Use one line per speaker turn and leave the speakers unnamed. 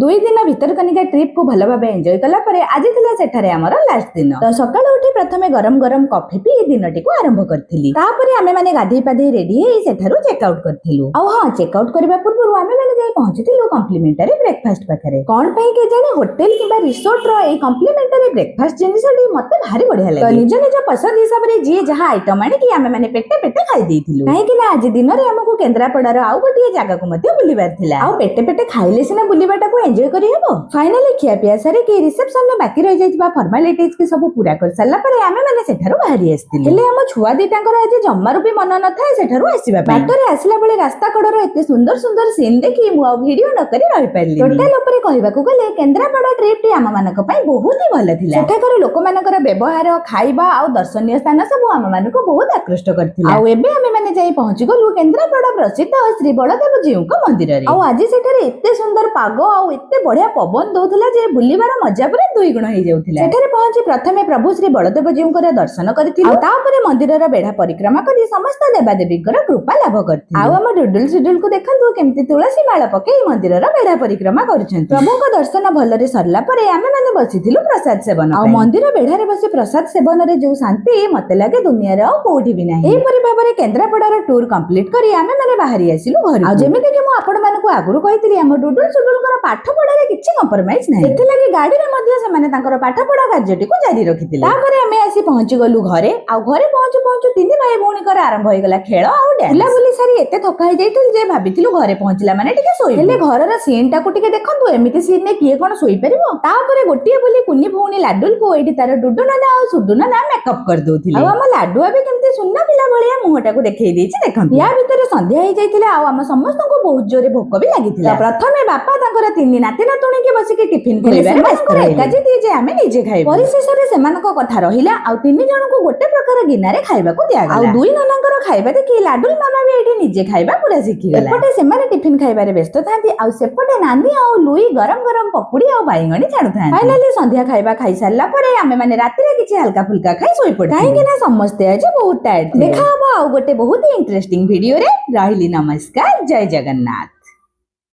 2 ଦିନ ଭିତରକନିକା ଟ୍ରିପ୍ କୁ ଭଲ ଭାବେ ଏନ୍ଜୟ କଲା ପରେ ଆଜି ଥିଲା ସେଠାରେ ଆମର ଲାଷ୍ଟ ଦିନ। ତ ସକାଳୁ ଉଠି ପ୍ରଥମେ ଗରମ ଗରମ କଫି ପିଇ ଦିନଟିକୁ ଆରମ୍ଭ କରିଥିଲି। ତାପରେ ଆମେ ମାନେ ଗାଧେଇ ପାଧେଇ ରେଡି ହେଇ ସେଠାରୁ ଚେକ୍ ଆଉଟ୍ କରିଥିଲୁ। ଆଉ ହଁ, ଚେକ୍ ଆଉଟ୍ କରିବା ପୂର୍ବରୁ ଆମେ ମାନେ ଯାଇ ପହଞ୍ଚିଥିଲୁ କମ୍ପ୍ଲିମେଣ୍ଟାରୀ ବ୍ରେକଫାଷ୍ଟ ପାଖରେ। କଣ ପାଇଁ କେଜାଣି, ହୋଟେଲ କିମ୍ବା ରିସୋର୍ଟ ର ଏଇ କମ୍ପ୍ଲିମେଣ୍ଟାରୀ ବ୍ରେକଫାଷ୍ଟ ଜିନିଷଟି ମତେ ଭାରି ବଢିଆ ଲାଗେ। ତ ନିଜ ନିଜ ପସନ୍ଦ ହିସାବରେ ଯିଏ ଯାହା ଆଇଟମ ଆଣିକି ଆମେ ମାନେ ପେଟେ ପେଟେ ଖାଇ ଦେଇଥିଲୁ, କାହିଁକି ନା ଆଜି ଦିନରେ ଆମକୁ କେନ୍ଦ୍ରାପଡାର ଆଉ ଗୋଟିଏ ଜାଗାକୁ ମଧ୍ୟ ବୁଲିବାର ଥିଲା। ଆଉ ପେଟେ ପେଟେ ଖାଇଲେ ସିନା ବୁଲିବାଟାକୁ ଏନ୍ଜୟ କରିହେବ। ଫାଇନାଲି ଖିଆପିଆ ସାରିକି ରିସେପସନରେ ବାକି ରହିଯାଇଥିବା ଫର୍ମାଲିଟିଜ କି ସବୁ ପୁରା କରିସାରିଲା ପରେ ଆମେ ମାନେ ସେଠାରୁ ବାହାରି ଆସିଥିଲୁ। ହେଲେ ଆମ ଛୁଆ ଦିଟାଙ୍କର ଆଜି ଜମାରୁ ବି ମନ ନଥାଏ ସେଠାରୁ ଆସିବା ପାଇଁ। ବାଟରେ ଆସିଲା ବେଳେ ରାସ୍ତା କଡର ଏତେ ସୁନ୍ଦର ସୁନ୍ଦର ସିନ୍ ଦେଖି ମୁଁ ଆଉ ଭିଡିଓ ନ କରି ରହିପାରିଲି। ଟୋଟାଲ ଉପରେ କହିବାକୁ ଗଲେ କେନ୍ଦ୍ରାପଡା ଟ୍ରିପ୍ ଟି ଆମ ମାନଙ୍କ ପାଇଁ ବହୁତ ହି ଭଲ ଥିଲା। ସେଠାକାର ଲୋକମାନଙ୍କର ବ୍ୟବହାର, ଖାଇବା ଆଉ ଦର୍ଶନୀୟ ସ୍ଥାନ ସବୁ ଆମ ମାନଙ୍କୁ ବହୁତ ଆକୃଷ୍ଟ କରିଥିଲା। ଆଉ ଏବେ ଆମେ ମାନେ ଯାଇ ପହଞ୍ଚି ଗଲୁ କେନ୍ଦ୍ରାପଡା ପ୍ରସିଦ୍ଧ ଶ୍ରୀ ବଳଦେବ ଜୀଉଙ୍କ ମନ୍ଦିରରେ। ଆଉ ଆଜି ସେଠାରେ ଏତେ ସୁନ୍ଦର ପାଗ ଆଉ ଏତେ ବଢିଆ ପବନ ଦଉଥିଲା ଯେ ବୁଲିବାର ମଜା ପୁରା ଦୁଇ ଗୁଣ ହେଇଯାଉଥିଲା। ସେଠାରେ ପହଞ୍ଚି ପ୍ରଥମେ ପ୍ରଭୁ ଶ୍ରୀ ବଳଦେବ ଜୀଉଙ୍କର ଦର୍ଶନ କରିଥିଲୁ ଆଉ ତାପରେ ମନ୍ଦିରର ବେଢା ପରିକ୍ରମା କରି ସମସ୍ତ ଦେବାଦେବୀଙ୍କର କୃପା ଲାଭ କରିଥିଲୁ। ଆଉ ଆମ ଡୁଡୁଲ ସୁଡୁଲକୁ ଦେଖନ୍ତୁ, କେମିତି ତୁଳସୀ ମାଳ ପକେଇ ମନ୍ଦିରର ବେଢା ପରିକ୍ରମା କରୁଛନ୍ତି। ପ୍ରଭୁଙ୍କ ଦର୍ଶନ ଭଲରେ ସରିଲା ପରେ ଆମେ ମାନେ ବସିଥିଲୁ ପ୍ରସାଦ ସେବନ। ଆଉ ମନ୍ଦିର ବେଢାରେ ବସି ପ୍ରସାଦ ସେବନରେ ଯୋଉ ଶାନ୍ତି, ମତେ ଲାଗେ ଦୁନିଆରେ ଆଉ କୋଉଠି ବି ନାହିଁ। ଏହିପରି ଭାବରେ କେନ୍ଦ୍ରାପଡାର ଟୁର କମ୍ପ୍ଲିଟ କରି ଆମେ ମାନେ ବାହାରି ଆସିଲୁ ଘରୁ। ଆଉ ଯେମିତି କି ମୁଁ ଆପଣମାନଙ୍କୁ ଆଗରୁ କହିଥିଲି, ଆମ ଡୁଡୁଲ ସୁଡୁଲଙ୍କର ପାଠ ପଢାରେ କିଛି କମ୍ପ୍ରମାଇଜ ନାହିଁ। ସେଥିଲାଗି ଗାଡିରେ ମଧ୍ୟ ସେମାନେ ତାଙ୍କର ପାଠ ପଢା କାର୍ଯ୍ୟଟିକୁ ଜାରି ରଖିଥିଲେ। ତାପରେ ଆମେ ଆସି ପହଞ୍ଚି ଗଲୁ ଘରେ। ଆଉ ଘରେ ପହଞ୍ଚୁ ପହଞ୍ଚୁ ତିନି ଭାଇ ଭଉଣୀଙ୍କର ଆରମ୍ଭ ହେଇଗଲା ଖେଳ ଆଉ ଡ୍ୟାନ୍ସ। ବୁଲାବୁଲି ସାରି ଏତେ ଥକା ହେଇଯାଇଥିଲୁ ଯେ ଭାବିଥିଲୁ ଘରେ ପହଞ୍ଚିଲା ମାନେ ଟିକେ ଶୋଇବୁ। ହେଲେ ଘରର ସିନ୍ ଟାକୁ ଟିକେ ଦେଖନ୍ତୁ, ଏମିତି ସିନ୍ ରେ କିଏ କଣ ଶୋଇପାରିବ? ତାପରେ ଗୋଟିଏ ବୋଲି କୁନି ଭଉଣୀ ଲାଡୁଲକୁ ଏଇଠି ତାର ଡୁଡୁ ନନା ଆଉ ସୁଡୁ ନନା ମେକଅପ୍ କରିଦଉଥିଲେ। ଆଉ ଆମ ଲାଡୁଆ ବି କେମିତି ସୁନା ପିଲା ଭଳିଆ ମୁହଁଟାକୁ ଦେଖେଇ ଦେଇଛି ଦେଖନ୍ତୁ। ୟା ଭିତରେ ସନ୍ଧ୍ୟା ହେଇଯାଇଥିଲା ଆଉ ଆମ ସମସ୍ତଙ୍କୁ ବହୁତ ଜୋରେ ଭୋକ ବି ଲାଗିଥିଲା। ତ ପ୍ରଥମେ ବାପା ତାଙ୍କର ତିନି ନାତି ନାତୁଣୀକି ବସିକି ଟିଫିନ ଖୋଇବାରେ ବ୍ୟସ୍ତ ରହିଲେ ଜିଦି ଯେ ଆମେ ନିଜେ ଖାଇବୁ। ପରିଶେଷରେ ସେମାନଙ୍କ କଥା ରହିଲା ଆଉ ତିନି ଜଣଙ୍କୁ ଗୋଟେ ପ୍ରକାର ଗିନାରେ ଖାଇବାକୁ ଦିଆଗଲା। ଆଉ ଦୁଇ ନନାଙ୍କର ଖାଇବା ଦେଖି ଲାଡୁଲ ମାମା ବି ଏଇଠି ନିଜେ ଖାଇବା ପୁରା ଶିଖିଗଲା। ଏପଟେ ସେମାନେ ଟିଫିନ ଖାଇବାରେ ବ୍ୟସ୍ତ ଥାନ୍ତି ଆଉ ସେପଟେ ନାନୀ ଆଉ ଲୁଇ ଗରମ ଗରମ ପକୁଡି ଆଉ ବାଇଗଣୀ ଛାଣୁଥାନ୍ତି। ଫାଇନାଲି ସନ୍ଧ୍ୟା ଖାଇବା ଖାଇସାରିଲା ପରେ ଆମେ ମାନେ ରାତିରେ କିଛି ହାଲକା ଫୁଲକା ଖାଇ ଶୋଇପଡୁ, କାହିଁକି ନା ସମସ୍ତେ ଆଜି ବହୁତ ଟାୟାର୍ଡ। ଦେଖା ହବ ଆଉ ଗୋଟେ ବହୁତ ଇଣ୍ଟରେଷ୍ଟିଂ ଭିଡିଓରେ। ରହିଲି, ନମସ୍କାର, ଜୟ ଜଗନ୍ନାଥ।